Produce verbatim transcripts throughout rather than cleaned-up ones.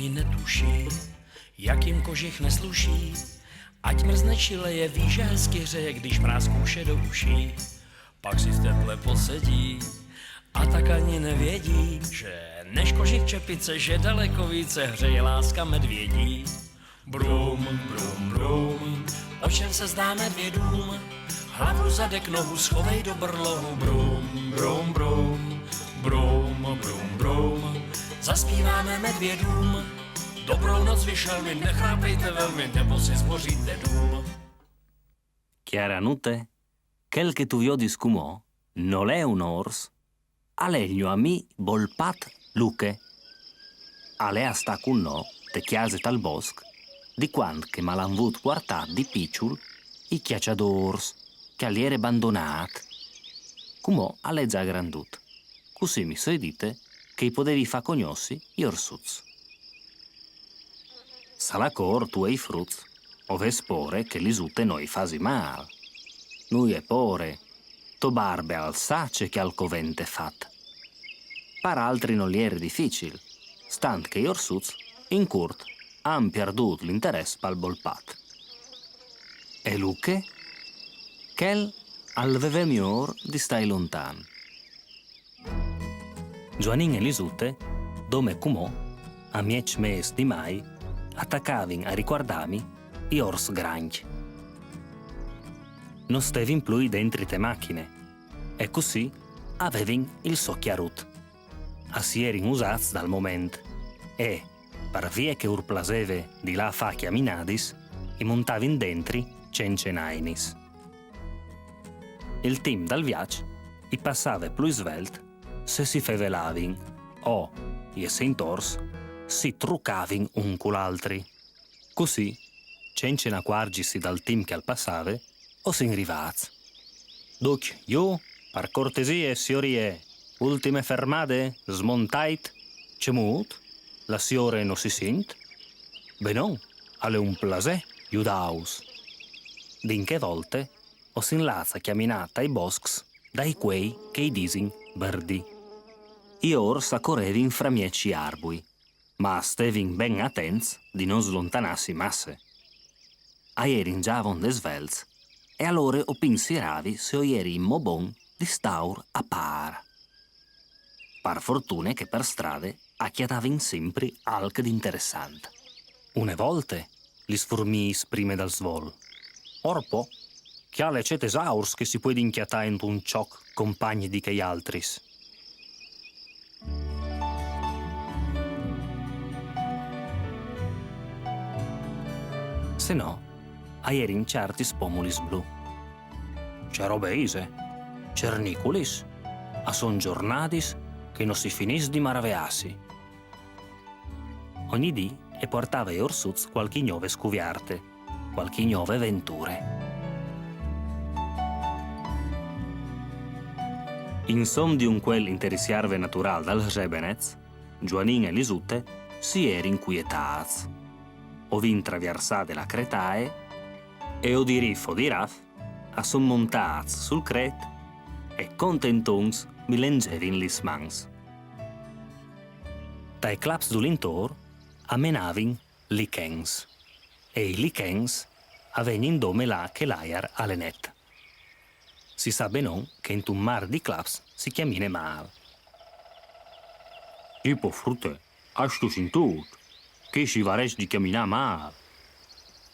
Netuší, jak jim kožich nesluší, ať mrzne či leje, ví, že hezky hřeje, když mráz kouše do uší. Pak si v teple posedí a tak ani nevědí, že než kožich čepice, že daleko více hřeje láska medvědí. Brum, brum, brum, o čem se zdá medvědům? Hlavu, zadek, nohu schovej do brlohu. Brum, brum, brum, brum, brum, brum. Zaspíváme medvědům. Dobrou noc, vyšelmi, nechrápejte velmi, nebo si zboříte Chiaranute, quel che tu viodis cumò nol è un ors, al è il gno amì bolpat Luche. Al è a stà cun nô te chiase tal bosc di quand che m'al àn vût puartât di piçul i cjaçadôrs, che al jere bandonât. Cumò al è za grandut. Cussì mi soi dite che i podevi fâ cognossi i orsuts. Salacor tu e i fruts o vês pôre che Lisute no i fasi mâl. Nuie pôre, to barbe al sa ce che al covente fat. Par altri nol jere dificil, stant che i orsuts, in curt, a àn pierdût l'interès pal bolpat. E Luche? Chel al veve miôr di stâi lontan. Gioanin e Lisute, dome cumò, a mieç mês di Mai, a tacavin a ricuardâmi i ors grancj. No stevin plui dentri te machine, e cussì a vevin il so cjarut. A si jerin usâts dal moment e, par vie che ur plaseve di lâ a fâ cjaminadis, i montavin dentri cence nainis. Il timp dal viaç i passave plui svelt se si fevelavin o, jessint ors, si trucavin un cul altri. Cussì, cence nacuarzisi dal timp che al passave, o sin rivâts. Ducj jù, par cortesie, siôrie, ultime fermade, smontait. Cemût? La siôre no si sint? Benon, al è un plasê judâus. Di in chê volte o sin lâts a cjaminâ tai boscs dai cuei che i disin Bardì. I ors a corevin framieç i arbui, ma a stevin ben atents di no slontanâsi masse. A jerin za vonde svelts e alore o pinsiravi se o jeri inmò bon di stâur a pâr. Par fortune che par strade a cjatavin simpri alc di interessant. Une volte lis furmiis prime dal svol. Orpo, cjale ce tesaurs che si puedin cjatâ intun çoc compagn di chei altris. Se no, a jerin cjartis pomulis blu. Ce robe ise? Cerniculis? A son zornadis che no si finìs di maraveâsi. Ogni dì e puartave ai orsuts cualchi gnove scuvierte, cualchi gnove venture. Insom di un cuel interessiarve naturâl dal Hřebenec, Gioanin e Lisute si jerin cuietâts. O vin traviarsade la cretaie e o di rif o di raf a son montâts sul cret e contentons mi lenzevin lis mans. Tai claps dulintor a menavin lichens. E i lichens a vegnin dome là che l'aiar al è net. Si sa benon che intun mâr di claps si cjamine mâl. Tipo, frute, âstu sintût che si varès di cjaminâ mâl?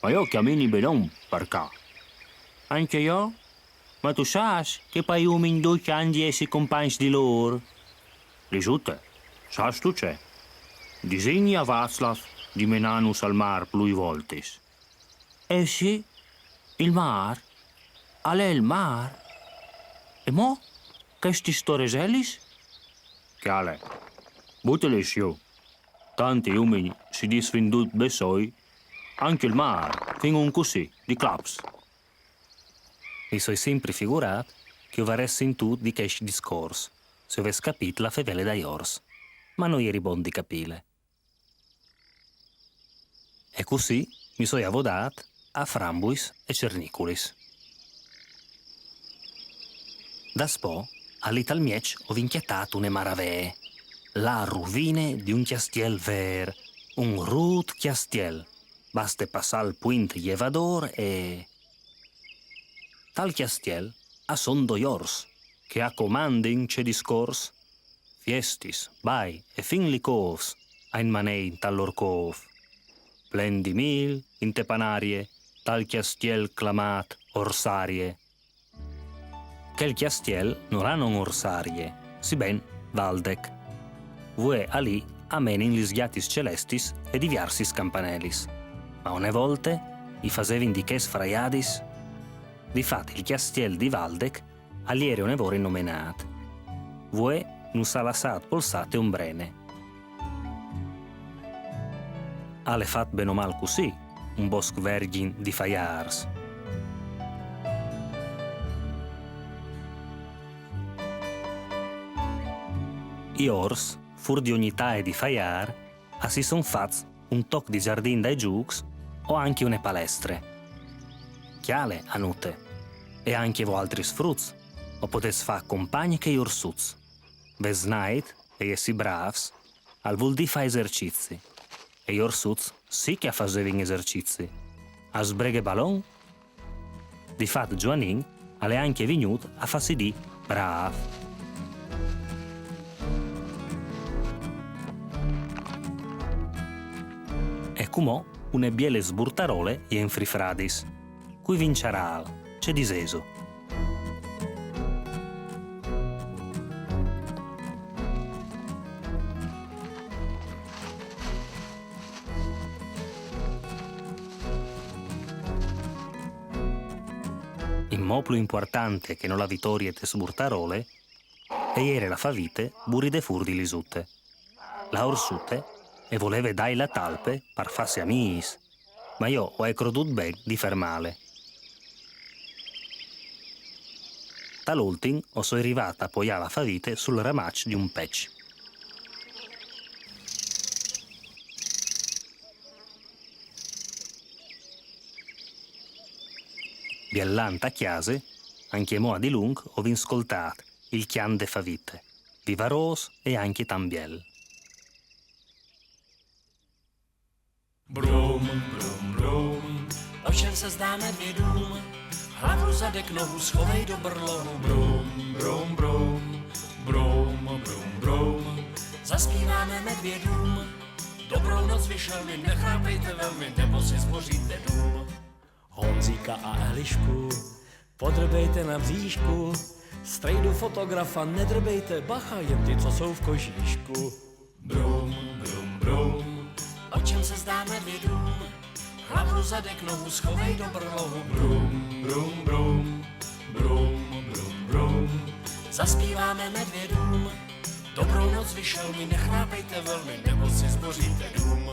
Ma jo cjamini benon par ca. Ancje jo? Ma tu sâs che pai umins ducj a àn di jessi compagns di lôr? Lisute, sâstu ce? Disìn a Vaclav di menânus al mâr plui voltis. Eh sì, il mâr al è il mâr. E mo chestis toreselis? Cjale, butilis jù. Tant i umins si disfin ducj bessôi, ancje il mâr, fin un cussì, di claps. Mi soi simpri figurât che o varès sintût di chescj discors, se o ves capît la fevele dai ors. Ma no jeri bon di capîle. E cussì mi soi avodât a frambuis e cerniculis. Daspò, alì tal mieç o vin cjatât une maravee, la ruvine di un cjastiel vêr, Un rût cjastiel. Baste passâ il puint jevadôr e... Tal cjastiel a son doi ors, che a comandin ce discors. Fiestis, bai e fin licôfs a inmanein tal lôr côf. Plen di mîl, inte panarie, tal cjastiel clamât Orsarie. Chel cjastiel nol à non Orsarie, siben Valdec. Vuê alì a menin lis gjatis celestis e diviarsis campanelis. Ma une volte i fasevin di chês fraiadis. Di fat il cjastiel di Valdec al jere une vore nomenât. Vuê nus à lassât polsâ te ombrene. Al è fat ben o mâl cussì, un bosc vergjin di faiârs. I ors, fûr di ogni taie di faiâr, a si son fats un toc di zardin dai zûcs o ancje une palestre. Cjale, Anute, e ancje voaltris fruts o podês fâ compagni chei orsuts. Vesnait e jessi brâfs al vûl dî fâ esercizi. E i orsuts sì che a fasevin esercizi. A sbreghe balon. Di fat Zuanin al è ancje vignût a fâsi dî brâf. E cumò une biele sburtarole jenfri fradis. Cui vinçarâl? Ce disêso? Inmò plui impuartante che no la vitorie te sburtarole e jere la favite buride fûr di lis ute. La orsute e voleve dâi la talpe par fâsi amîs, ma jo o ai crodût ben di fermâle. Tal ultin o soi rivât a poiâ la favite sul ramaç di un peç. Bielant a cjase, ancjemò a dilunc o vin scoltât il cjant de favite, vivarôs e ancje tant biel. Brum, brum, brum, o čem se zdá medvědům? Hlavu, zadek, nohu, schovej do brlohu. Brum, brum, brum, brum, brum, brum, zaspíváme medvědům. Dobrou noc vyšel mi, nechrápejte velmi, nebo si zboříte Honzíka a Elišku, podrbejte na bříšku. Strejdu fotografa nedrbejte, bacha, jen ty, co jsou v kožíšku. Brum, brum, brum, o čem se zdá medvědům? Hlavu, zadek, nohu schovej do brlohu. Brum, brum, brum, brum, brum, brum, zaspíváme medvědům. Dobrou noc vyšel mi, nechrápejte velmi, nebo si zboříte Brum,